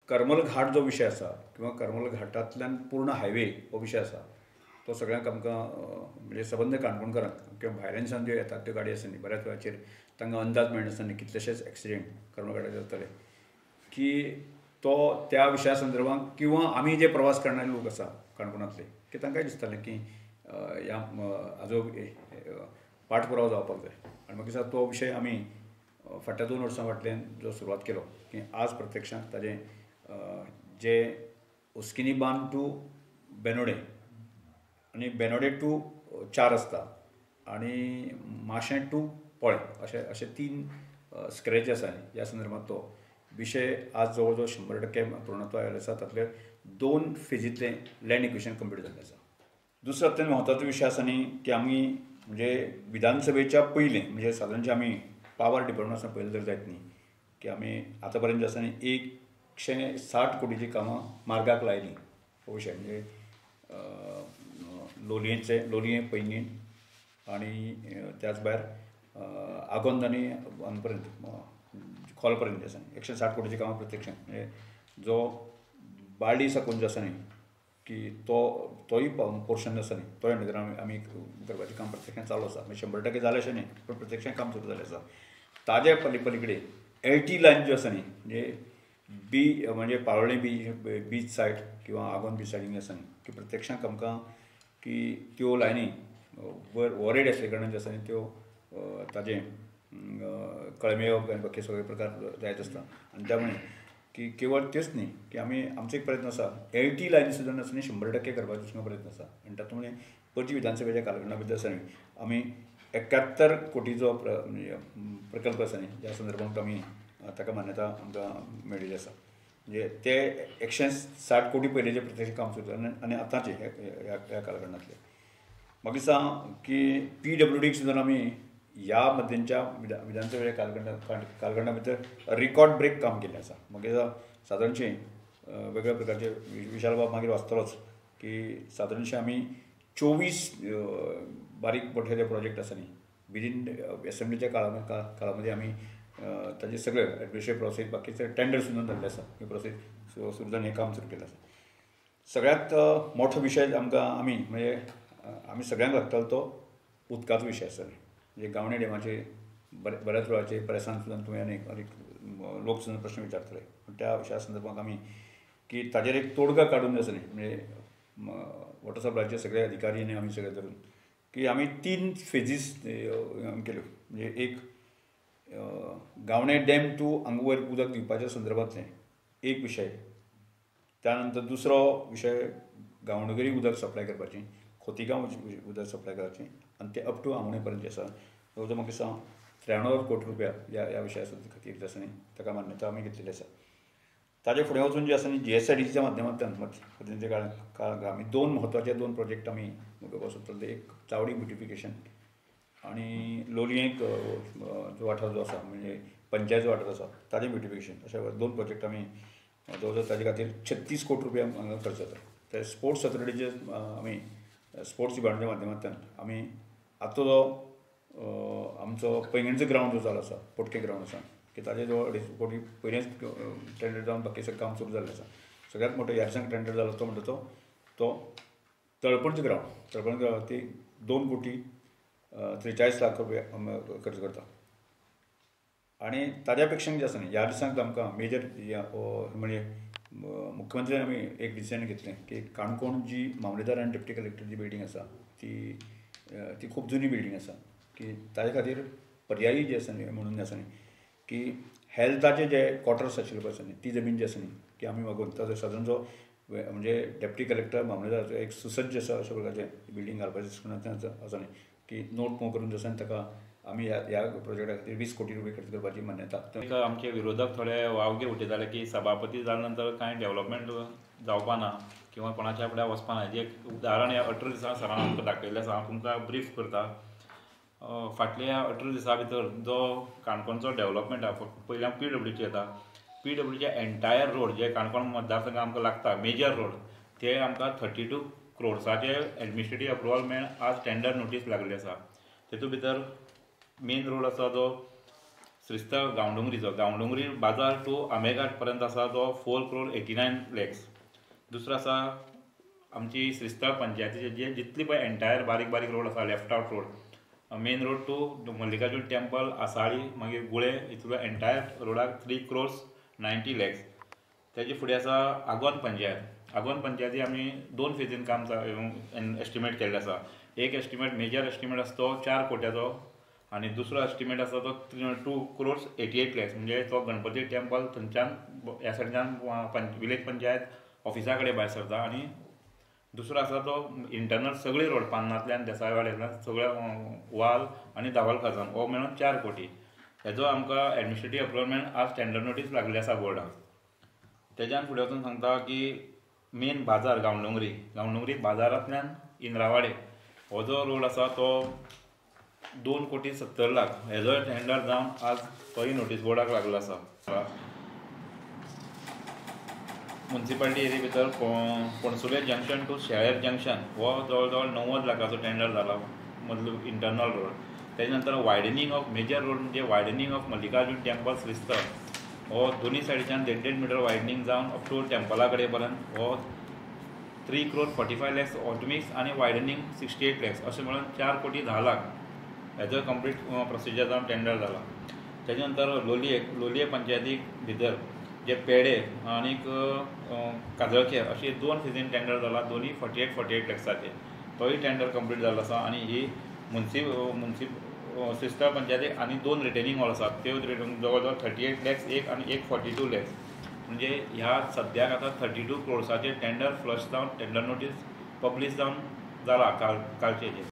करमल घाट जो विशय आसा किंवा करमल घाटांतल्यान पूर्ण हायवे हो विशय आसा तो सगळ्यांक आमकां म्हणजे सबंद काणकोणकारांक किंवा भायल्यानसान ज्यो येतात त्यो गाडी आसा न्ही बऱ्याच वेळाचेर तांकां अंदाज मेळनासता न्ही कितलेशेच एक्सिडेंट करमल घाटाचेर जाताले की तो त्या विशया संदर्भात किंवा आमी जे प्रवास करणारे लोक आसा काणकोणांतले की तांकांय दिसतालें की ह्या हाजो पाठपुरावो जावपाक जाय. आनी मागीर तो विशय आमी फाटल्या 2 वर्सां फाटल्यान जो सुरवात केलो की आज प्रत्यक्षांत ताजें जे उस्किनी बांद टू बेनोडे आनी बेनोडे टू 4 रस्ता आनी माशें टू पोळे अशे अशे 3 स्क्रेच आसा ह्या संदर्भात तो विशय आज जवळ जवळ 100% पूर्णत्व आयिल्लो आसा. तातले 2 फेजींतलें लँड एक्विशन कंप्लीट जाल्लें आसा. दुसरो अत्यंत म्हत्वाचो विशय आसा न्ही की आमी म्हणजे विधानसभेच्या पयलीं म्हणजे सादारणचे आमी पावर डिपार्टमेंटान पयलें जर जायत न्ही की आमी आतां पर्यंत आसा न्ही 160 कोटीची कामां मार्गाक लायलीं. हो विशय म्हणजे लोलयेंचे लोलयें पैंगीण आनी त्याच भायर आगोंद आनी हांगा पर्यंत खोल पर्यंत आसा 160 कोटीची कामां प्रत्यक्षांत म्हणजे जो बाळ्ळी साकून जो आसा न्ही की तो तोय पोर्शन आसा न्ही तोय भितर आमी करपाचें काम प्रत्यक्षांत चालू आसा. म्हणजे 100% जालें अशें न्ही पूण प्रत्यक्षांत काम सुरू जालें आसा. ताजे पलीकडे एल टी लायन ज्यो आसा न्ही म्हणजे बी म्हणजे पाळोळें बीच सायड किंवा आगोंद बीच सायडीन आसा न्ही की प्रत्यक्षांत आमकां की त्यो लायनी वयर वोरेड आसल्या कारणान ज्यो आसा न्ही त्यो ताजें कळमेवप आनी बाकी सगळे प्रकार जायत आसता. आनी त्यामुळे की केवळ तेच न्ही की आमी आमचो एक प्रयत्न आसा एल टी लायनी सुद्दां आसा न्ही 100% करपाचो प्रयत्न आसा. आनी तातूंत पणजी विधानसभेच्या कालखंडा भितर आसा न्ही आमी 71 कोटीचो प्रकल्प आसा न्ही ज्या संदर्भात आमी ताका मान्यता आमकां मेळिल्ली आसा. म्हणजे ते 160 कोटी पयलींचें प्रत्यक्ष काम सुरू जालें आनी आतांचें ह्या कालखंडांतलें. म्हाका दिसता की पी डब्ल्यू डीक सुद्दां आमी ह्या मध्यमच्या विधानसभेच्या कालखंडा भितर रिकॉर्ड ब्रेक काम केल्लें आसा. म्हाका दिसता सादारणशें वेगळ्या प्रकारचे विशाल बाब मागीर वाचतलोच की सादारणशें आमी 24 बारीक मोठे जे प्रोजेक्ट आसा न्ही विदीन एसेंब्लीच्या काळामध्ये आमी ताजे सगळे एडमिनिस्ट्रेटिव्ह प्रोसेस बाकीचे टेंडर सुद्दां जाल्ले आसा. ही प्रोसेस सुरू जावन हें काम सुरू केल्लें आसा. सगळ्यांत मोठो विशय आमकां आमी म्हणजे आमी सगळ्यांक लागतालो तो उदकाचो विशय आसा. म्हणजे गावणे डॅमाचे बऱ्याच वेळाचे प्रेसान सुद्दां तुवें आनी लोक सुद्दां प्रश्न विचारतले पूण त्या विशया संदर्भात आमी की ताजेर एक तोडगा काडून आसा न्ही म्हणजे वॉटर सप्लायचे सगळे अधिकारी आनी आमी सगळे धरून की आमी 3 फेजीस केल्यो. म्हणजे एक गावणे डॅम टू हांगा वयर उदक दिवपाच्या संदर्भांतलें एक विशय, त्यानंतर दुसरो विशय गांवणगिरी उदक सप्लाय करपाचें, खोतिगांव उदक सप्लाय करपाचें आनी ते अप टू आमोणे पर्यंत जे आसा जवळ जवळ म्हाका दिसता 93 कोटी रुपया ह्या विशया खातीर जे आसा न्ही ताका मान्यता आमी घेतलेली आसा. ताजे फुडें वचून जे आसा न्ही जी एस I D सीच्या माध्यमांतल्यान मदींच्या काळांत आमी 2 म्हत्वाचे 2 प्रोजेक्ट आमी करपाक सोदताले. एक चावडी ब्युटिफिकेशन आनी लोलयेंक जो वाठार जो आसा म्हणजे पंचायत जो वाठार आसा ताजें ब्युटिफिकेशन अशे 2 प्रोजेक्ट आमी जवळ जवळ ताजे खातीर 36 कोटी रुपया हांगा खर्च जाता. ते स्पोर्ट्स ऑथॉरिटीचे आमी स्पोर्ट्स डिपार्टमेंटाच्या माध्यमांतल्यान आमी आतां जो आमचो पैंगीणचो ग्रावंड जो जालो आसा पोटके ग्रावंड आसा की ताजे जवळ 2.5 कोटी पयलेंच टेंडर जावन बाकी सगळें काम सुरू जाल्लें आसा. सगळ्यांत मोठो ह्या दिसांक टेंडर जालो तो म्हणटा तो तळपणचो ग्रावंड, तळपण ग्रावंड ती 2 कोटी 43 लाख रुपया खर्च करता. आनी ताज्या पेक्षा जे आसा न्ही ह्या दिसांक आमकां मेजर म्हणजे मुख्यमंत्र्यान आमी एक डिसिजन घेतलें की काणकोण जी मामलेदार आनी डेप्टी कलेक्टर जी बिल्डींग आसा ती खूब जुनी बिल्डींग आसा की ताजे खातीर पर्यायी जे आसा न्ही म्हणून आसा न्ही की हेल्थाचे जे क्वॉर्टर्स आशिल्ले पळय आसा न्ही ती जमीन जी आसा न्ही की आमी मागून ताजो सादारण जो म्हणजे डेप्टी कलेक्टर मामलेदाराचो एक सुसज्ज आसा अशा प्रकारचें बिल्डींग घालपाचें आसा न्ही की नोट मूव करून आसा ताका आमी ह्या प्रोजेक्टा खातीर 20 कोटी रुपये खर्च करपाची मान्यता. आमचे विरोधक थोडे वावगे उठयताले की सभापती जाल्या नंतर कांय डेव्हलपमेंट जावपा ना किंवा कोणाच्या फुडें वचपा ना. जे उदाहरण ह्या 18 दिसां सरान आमकां दाखयल्लें आसा, हांव तुमकां ब्रीफ करता. फाटल्या 18 दिसां भितर जो काणकोणचो डेव्हलपमेंट आसा पयलीं हांव पी डब्ल्यूची येता. पी डब्ल्यूचे एंटायर रोड जे काणकोण मतदारसंघात आमकां लागता मेजर रोड ते आमकां 32 क्रोड्साचे एडमिनिस्ट्रेटीव अप्रुवल मेळून आज टेंडर नोटीस लागली आसा. तेतूंत भितर मेन रोड आसा जो श्रीस्थळ गांवडोंगरीचो, गांवडोंगरी बाजार टू आंबेघाट पर्यंत आसा तो 4 crore 89 lakhs. दुसरो आसा आमची श्रीस्थळ पंचायतीचे जे जितली पळय एंटायर बारीक बारीक रोड आसा, left out road, main road to Mallikarjun temple, Asali, मागीर गुळे, हितूंतलो एंटायर रोडाक 3 crores 90 lakhs. तेजे फुडें आसा आगोंद पंचायत. आगोंद पंचायती आमी 2 फेजीन काम एस्टिमेट केल्लें आसा. एक एस्टिमेट मेजर एस्टिमेट आसा तो 4 कोट्याचो आनी दुसरो एस्टिमेट आसा तो 2 crores 88 lakhs. म्हणजे तो गणपती टेम्पल थंयच्यान ह्या सायडीच्यान विलेज पंचायत ऑफिसा कडेन भायर सरता आनी दुसरो आसा तो इंटरनल सगळे रोड पान्नांतल्यान देसायवाड्यांतल्यान सगळे वाल आनी धावल खाजन हो मेळून 4 कोटी. हेजो आमकां एडमिनिस्ट्रेटीव अप्रुवमेंट आज टेंडर नोटीस लागली आसा बोर्डाक. तेज्यान फुडें वचून सांगता की मेन बाजार गांवडोंगरी, गांवडोंगरी बाजारांतल्यान इंद्रावाडे हो जो रोड आसा तो 2 कोटी 70 लाख हेजो टेंडर जावन आज तोय नोटीस बोर्डाक लागलो आसा. मुन्सिपालिटी एरिया भितर पणसुले जंक्शन टू शेळेर जंक्शन हो जवळ जवळ 90 लाखाचो टेंडर जाला मदलो इंटरनल रोड. तेजे नंतर वायडनिंग ऑफ मेजर रोड म्हणजे widening of Mallikarjun temple Shristhal हो दोनी सायडीच्यान 1.5 मिटर वायडनिंग जावन अप टू टेम्पला कडेन पर्यंत हो 3 crore 45 lakhs ऑटोमिक्स आनी वायडनिंग 68 lakhs अशें म्हणून 4 कोटी 10 लाख हेजो कंप्लीट प्रोसिजर जावन टेंडर जाला. तेजे नंतर लोलये, लोलये पंचायतीक भितर जे पेडे आनीक काजळखेर अशे 2 फेजीन टेंडर जाला, दोनी 48 लॅक्साचे तोय टेंडर कंप्लीट जाल्लो आसा. आनी ही मुन्सिप श्रीस्थळ पंचायतीक आनी 2 रिटेनिंग हॉल आसात त्यो जवळ जवळ 38 lakhs एक आनी एक 42 lakhs. म्हणजे ह्या सद्याक आतां 32 क्रोर्साचे टेंडर फ्लश जावन टेंडर नोटीस पब्लीश जावन जाला कालचे.